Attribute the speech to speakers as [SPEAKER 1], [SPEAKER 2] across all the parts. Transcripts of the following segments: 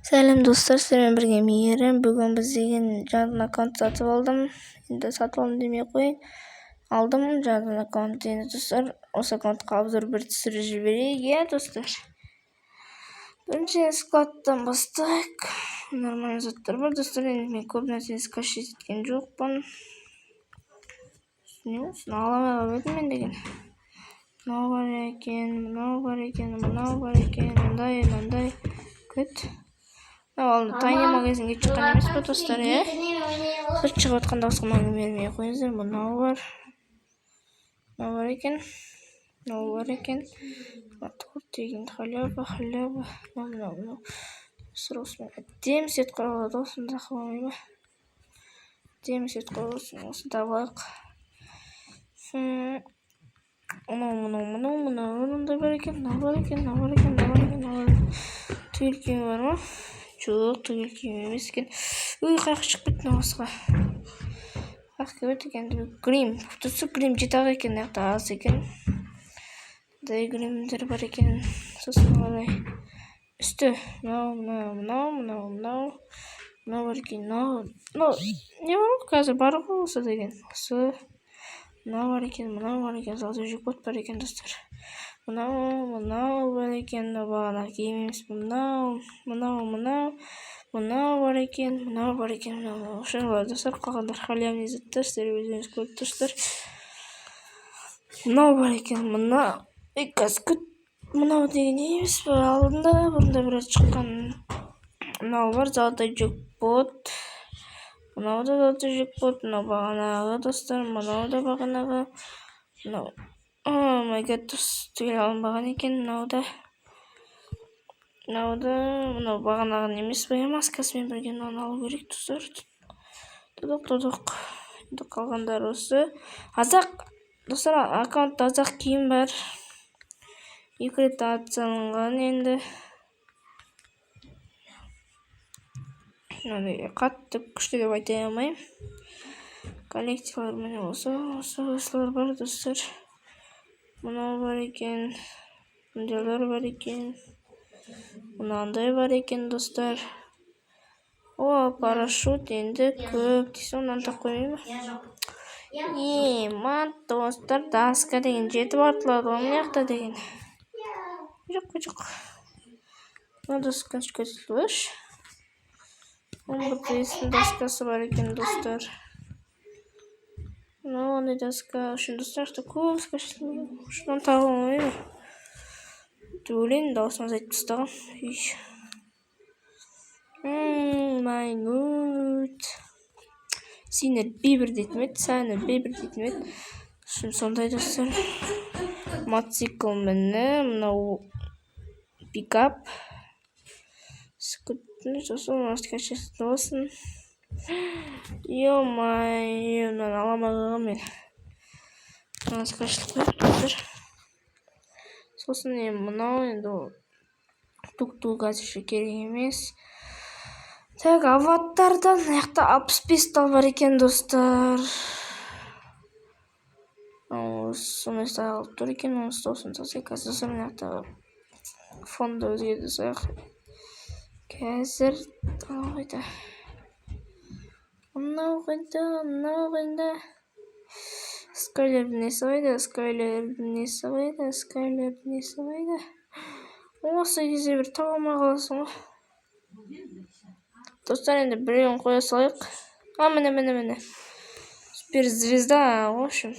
[SPEAKER 1] Сәлем, достар! Сіздермен бірге Мейірім. Бүгін біз деген жаңадан аккаунт сатып алдым. Енді сатып алдым демей ақ қояйын, алдым жаңадан аккаунт. Енді, достар, осы аккаунтқа обзор бір түсіріп жіберейік, иә, достар. Бірінші складтан бастайық. Нормальный заттар бар, достар. Енді мен көп нәрсені скачать еткен жоқпын. Не, осыны ала алмай қалып едім мен деген. Мынау бар екен, мынау бар екен, мынау бар екен, мындай, мынандай. Күт, мынау алдында тайный магазинге шыққан емес па, достар? Иә, бір шығып жатқан дауысқа мән бермей қойыңыздар. Мынау бар, мынау бар екен, мынау бар екен. Торт деген халява, халява. Мынау, мынау, мынау. Достар, осымен әдемі сет құра алады ғой. Осыны алмай ма? Әдемі сет құра аласың. Осыны тауып алайық. Мынау, мынау, мынау, мынау, мынандай бар екен, мынау бар екен, мынау бар екен, мынау бар екен, мынау бар екен. Түгел киім бар ма? Жоқ, түгел киім емес екен. Ой, қай жаққа шығып кетті мынау? Басқа қай жаққа кетті екен? Грим, достар, грим жеті ақ екен, мына жақта аз екен. Мындай гримдер бар екен. Сосын қарай үсті мынау, мынау, мынау, мынау, мынау, мынау бар екен. Мынау, мынау не бар ғой, қазір бар ғой осы деген. Осы мынау бар екен, мынау бар екен, золотой джекпот бар екен, достар. Мынау, мынау бар екен. Мынау бағанағы киім емес пе? Мынау, мынау, мынау, мынау бар екен, мынау бар екен, мынау бар, достар. Қалғандар халявный заттар, сіздер өздеріңіз көріп тұрсыздар. Мынау бар екен, мына. Ей, қазір, күт. Мынау деген не емес пе, алдында бұрында бір рет шыққан? Мынау бар, золотой джекпот. Мынау да золотой джекпот. Мынау бағанағы, достар, мынау да бағанағы. Мынау, oh my God, түгел алынбаған екен. Мынау да, мынау да, мынау бағанағы емес пе, маскасымен бірге? Мынаны алу керек, достар. Толық, толық. Енді қалғандары осы аз-ақ, достар. Аккаунтта аз-ақ киім бар, екі рет ат салынған. Енді мынандай қатты күшті деп айта алмаймын. Коллекциялар, міне, осы, осы, осылар бар, достар. Мынау бар екен, мындайлар бар екен, мынандай бар екен, достар. О, парашют. Енді көп дейсің, мынаны тағып қоймай ма? Е, достар, доска деген жетіп артылады ғой мына жақта деген. Жоқ, жоқ, мына досканы алайыншы. Он доскасы бар екен, достар. Мынау андай доска үшін, достар, көп шынын таба алмаймын деп ойлаймын. Дауысын азайтып тастағанмын. My God, сені бибір дейтін ме еді, сәні бибір дейтін ме еді? Сондай, достар. Мотоцикл, міне, мынау пикап. Сосын скачать болсын. Ё-моё, мынаны ала алмай қалғанмын мен. Мынаны скачать қояйық, достар. Сосын енді мынау, енді ол тук тук әзірше керек емес. Так, аватардан мына жақта 65 тал бар екен, достар. Сондай алып тұр екен. Онысы осыны салсақ қазір, достар. Мына жақта фонды өзгерте салайық қазір. Анау қайда? Мынау қайда? Мынау қайда? Скайлердің несі қайда? Скайлердің несі қайда? Скайлердің несі қайда? Осы кезде бір таба алмай қаласың ғой, достар. Енді біреуін қоя салайық. А, міне, міне, міне, суперзвезда. В общем,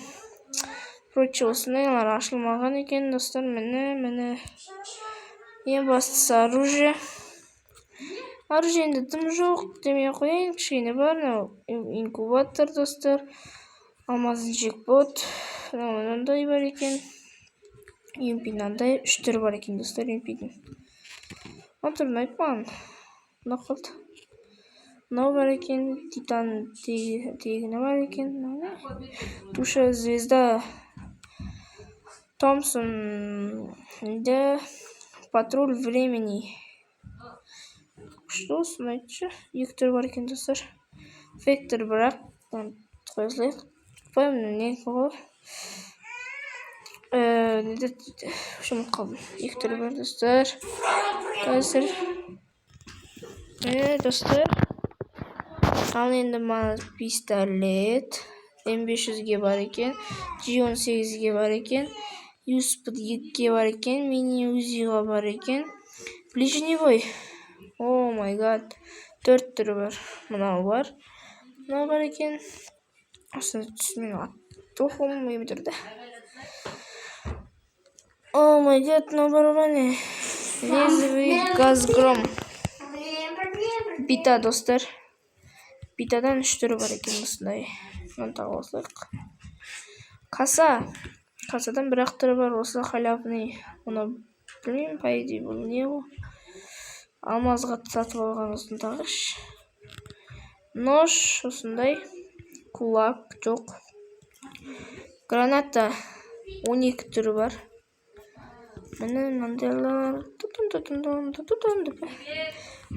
[SPEAKER 1] короче, осындайлар ашылмаған екен, достар. Міне, міне. Ең бастысы оружие. Оружие енді дым жоқ демей ақ қояйын, кішкене бар. Мынау инкубатор, достар, алмазный джекпот. Мынау мынандай бар екен. Юмпи мынандай үш түрі бар екен, достар. Юмпидің мына түрі ұнайды маған, ұнап қалды. Мынау бар екен, титан тегіні бар екен. Мынау не? Душа звезда Томпсон да, патруль времени. Күшті, осы ұнайды. Екі түрі бар екен, достар. Вектор, бірақ қоя салайық. Не ғой, не дейді, ұмытып қалдым. Екі түрі бар, достар. Қазір Міне, достар. Ал енді мына пистолет М500-ге бар екен, G18-ге бар екен, USP 2-ге бар екен, мини УЗИға бар екен. Ближний бой. Oh my God. 4 түрі бар. Мынау бар. Мынау бар екен. Осыны түсімен тоқым тұр да. Oh my God, мынау бар ма, не? Лезвий газгром. Бита, достар. Битадан 3 түрі бар екен осындай. Мынаны тағып алсақ. Каса. Касадан бір ақ түрі бар, осы халявный. Оны білмеймін, по идее, бұл не ол? Алмазға сатып алған, осыны тағыш. Нож осындай. Кулак жоқ. Граната 12 түрі бар. Міне, мынандайлар. Тутун деп.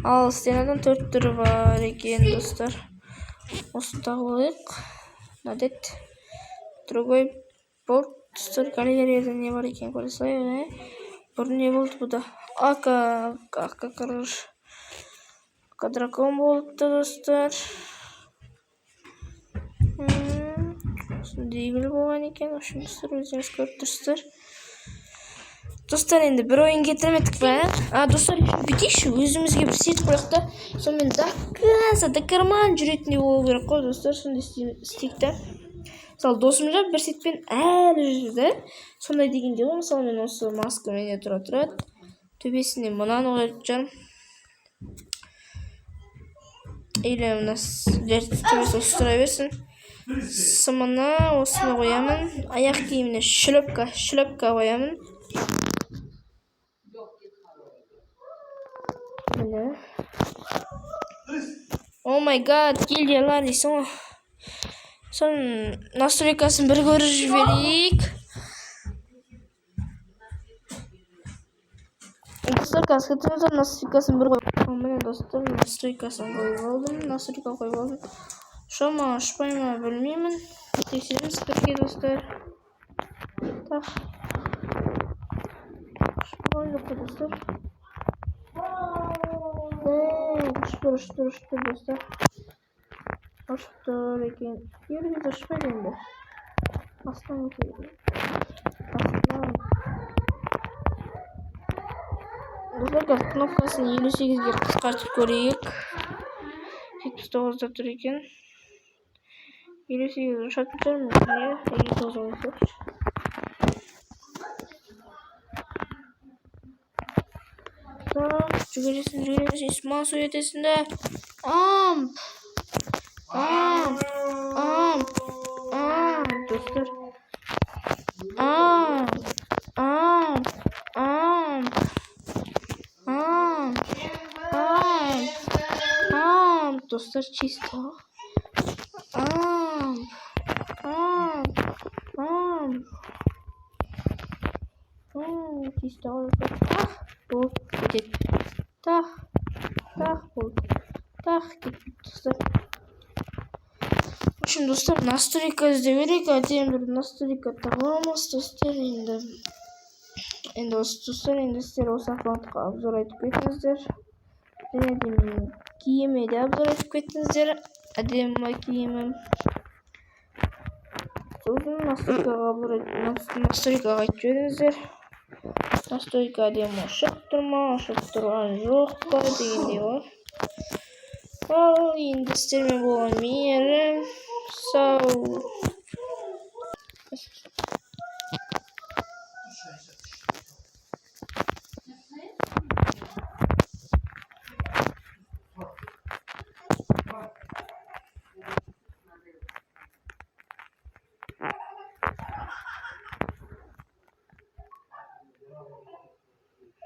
[SPEAKER 1] Ал стенадан 4 түрі бар екен, достар. Осыны тағып алайық. Надеть. Другой болт. Достар, галереяда не бар екен, көре салайық, ә? Бұрын не болды бұда? Ака, ака, короче. Ака дракон болыпты, достар. Осындай болған екен. В общем, достар, өздеріңіз көріп тұрсыздар. Достар, енді бір ойын кетірмедік па? А, достар, бүйтейікші, өзімізге бір сеть қояйық та, сонымен до конца, до карман жүретіндей болу керек қой, достар, сондай істейік та. Мысалы, досымжан бір сетпен әлі жүр да. Сондай дегенде ғой, мысалы, мен осы маска менде тұра тұрады. Төбесіне мынаны қоятын шығармын. Или мына төбесі осы тұра берсін. Сымына осыны қоямын. Аяқ киіміне шлепка, шлепка қоямын. Міне. Oh my God, гильдиялар дейсің ғой. Соның настройкасын бір көріп жіберейік. Достар, қазір кетеміз, настройкасын бір қойып. Міне, достар, настройкасын қойып алдым. Настройка қойып алдым. Ұша ма, ұшпай ма, білмеймін. Тексереміз бірге, достар. Так. Ұшпаған жоқ қой, достар. Ұшып тұр, ұшып тұр, ұшып тұр, достар. Ұшып тұр екен. Кейбір кезде ұшпайды енді. Астынан өте береді. Астынан. Достар, қазір кнопкасын 58-ге қысқартып көрейік. 79-да тұр екен. 58 ұшатын шығармын. Не? 59 қойсақшы. Так, жүгіресің, жүгіресің, мал сөйлетесің да. Амп! Амп! Амп! Амп! Достар. Амп! Амп! Амп! Амп! Амп! Амп! Достар, чисто. Амп! Амп! Амп! Чисто. Ах, болды, кетеді. Тақ, тақ болды. Тақ, кетті, достар. В общем, достар, настройка іздеу керек, әдемі бір настройка табамыз, достар, енді. Енді осы, достар, енді сіздер осы аккаунтқа обзор айтып кетіңіздер. Және де менің киіміме де обзор айтып кетіңіздер. Әдемі ма киімім? Сосын настройкаға обзор, настройкаға айтып жіберіңіздер. Настройка әдемі ұшып тұр ма, ұшып тұрған жоқ па дегендей ғой. Ал енді сіздермен болған Мейірім. Сау.